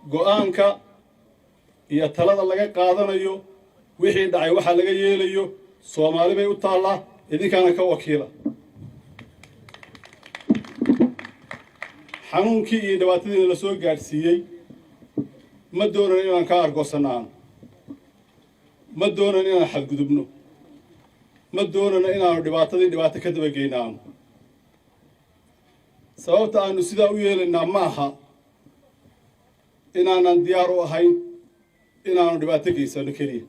Go'aanka iyo talada laga qaadanayo wixii dhacay, waxaa laga yeelayo, Soomaali bay u taallaa, idinkaana ka wakiila. Xanuunkii iyo dhibaatadiina la soo gaadhsiiyey ma doonan inaan ka argoosanno aanu, ma doonan inaan xadgudubno, ma doonano inaanu dhibaatadii dhibaato ka dabageyno aanu. Sababta aanu sidaa u yeelaynaa ma aha inaanan diyaar u ahayn inaanu dhibaato geysano keliya.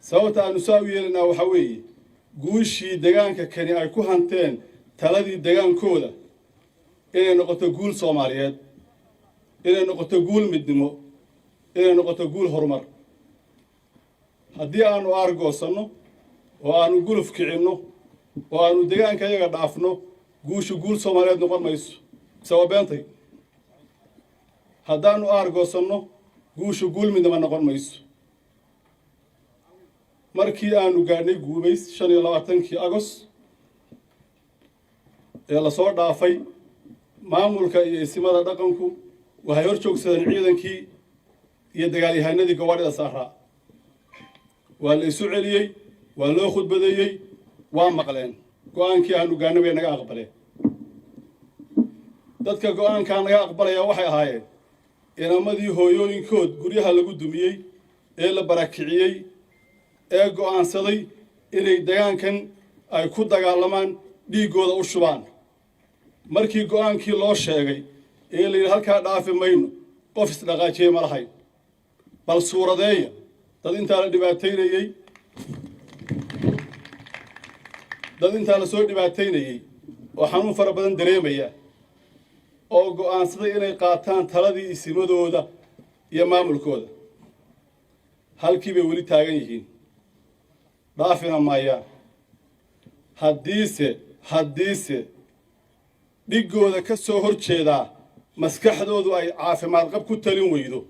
Sababta aanu sidaa u yeelaynaa waxaa weeye guushii degaanka kani ay ku hanteen taladii degaankooda inay noqoto guul Soomaaliyeed, inay noqoto guul midnimo, inay noqoto guul horumar. Haddii aanu aargoosanno oo aanu guluf kicinno oo aanu degaanka iyaga dhaafno, guushu guul Soomaaliyeed noqon mayso. Mise waa beentay? Haddaanu aargoosanno, guushu guul midnimo noqon mayso. Markii aanu gaadhnay Guubays 25-kii Agos ee lasoo dhaafay, maamulka iyo isimada dhaqanku waxay hor joogsadeen ciidankii iyo dagaalyahanadii gawaadhida saaraa. Waa la isu celiyey, waa loo khudbadeeyey, waa maqleen. Go'aankii aanu gaadhnay bay naga aqbaleen. Dadka go'aankaa naga aqbalaya waxay ahaayeen inamadii hooyooyinkood guryaha lagu dumiyey ee la barakiciyey, ee go'aansaday inay degaankan ay ku dagaalamaan, dhiiggooda u shubaan. Markii go'aankii loo sheegay ee la yidhi halkaa dhaafi mayno, qof isdhaqaajiyey ma lahayn. Bal suuradeeya dad intaa la dhibaataynayey, dad intaa lasoo dhibaataynayey oo xanuun fara badan dareemaya oo go'aansaday inay qaataan taladii isimadooda iyo maamulkooda. Halkii bay weli taagan yihiin, dhaafina maayaan. Haddiise dhiggooda ka soo hor jeedaa maskaxdoodu ay caafimaad qab ku talin weydo,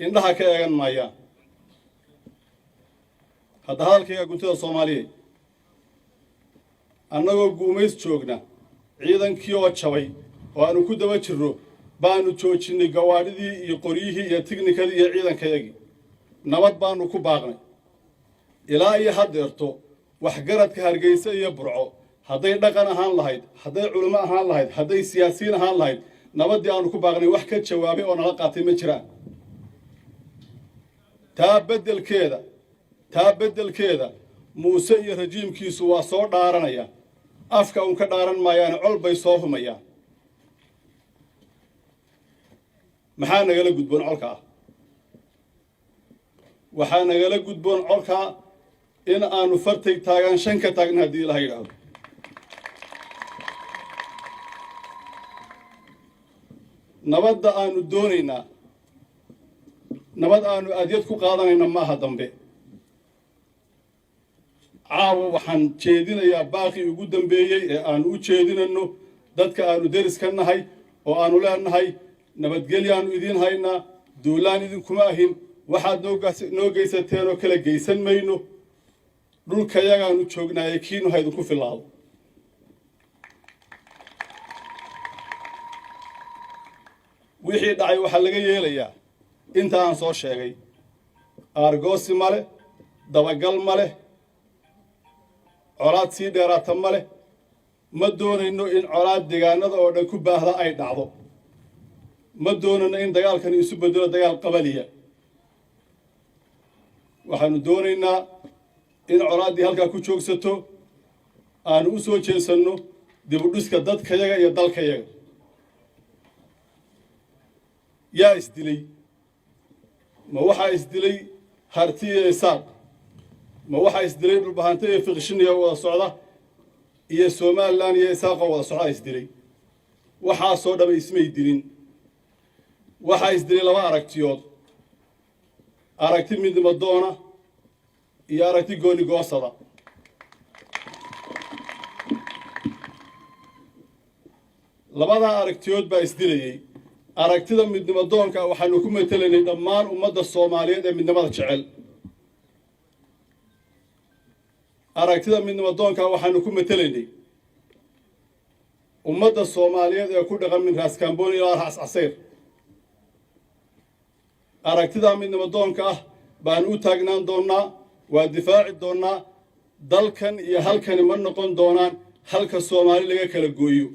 indhaha ka eegan maayaan. Hadda hadalkayga guntida, Soomaaliyeed, annagoo Guumays joogna, ciidankii oo jabay oo aanu ku daba jirro baanu joojinnay gawaadhidii iyo qoryihii iyo tignikadii iyo ciidankayagii. Nabad baanu ku baaqnay. Ilaa iyo haddeerto waxgaradka Hargeysa iyo Burco, hadday dhaqan ahaan lahayd, hadday culimo ahaan lahayd, hadday siyaasiyiin ahaan lahayd, nabaddii aanu ku baaqnay wax ka jawaabay oo nala qaatay ma jiraan. Taa beddelkeeda Muuse iyo rajiimkiisu waa soo dhaaranaya. Afka uun ka dhaaran maayaane, col bay soo humayaan. Maxaa nagala gudboon colkaa? Waxaa nagala gudboon colkaa in aanu fartay taagaan shan ka taagna, haddii Ilaha yidhaahdo. Nabadda aanu doonaynaa nabad aanu adyad ku qaadanayna maaha. Dambe caawa waxaan jeedinayaa baaqii ugu dambeeyey ee aanu u jeedinayno dadka aanu deris ka nahay oo aanu leenahay: nabadgelyaanu idiin haynaa, duulaan idinkuma ahin. Waxaad noo geysateen oo kala geysan mayno. Dhulkayagaanu joognaaye, kiinu ha idinku filaado. Wixii dhacay waxaa laga yeelayaa inta aan soo sheegay. Aargoosi ma leh, dabagal ma leh, colaad sii dheeraata ma leh. Ma doonayno in colaad deegaanada oo dhan ku baahda ay dhacdo. Ma doonayno in dagaalkani isu bedelo dagaal qabaliya. Waxaanu doonaynaa in colaaddii halkaa ku joogsato, aanu u soo jeesanno dib u dhiska dadkayaga iyo dalkayaga. Yaa isdilay? Ma waxaa isdilay Harti iyo Isaaq? Ma waxaa isdilay Dhulbahante iyo Fiqshiniya wada socda iyo Somalilan iyo Isaaqoo wada socda isdilay? Waxaasoo dhama ismay dilin. Waxaa isdilay laba aragtiyood: aragti midnimo doona iyo aragti gooni goosada. Labadaa aragtiyood baa isdilayey. Aragtida midnimo doonka waxaanu ku matelaynay dhammaan ummadda Soomaaliyeed ee midnimada jecel. Aragtida midnimo doonka waxaanu ku matelaynay ummadda Soomaaliyeed ee ku dhaqan min Raas Kaambooni ilaa Raas Casayr. Aragtidaa midnimo doonka ah baanu u taagnaan doonnaa, waa difaaci doonnaa. Dalkan iyo halkani ma noqon doonaan halka Soomaali laga kala gooyo.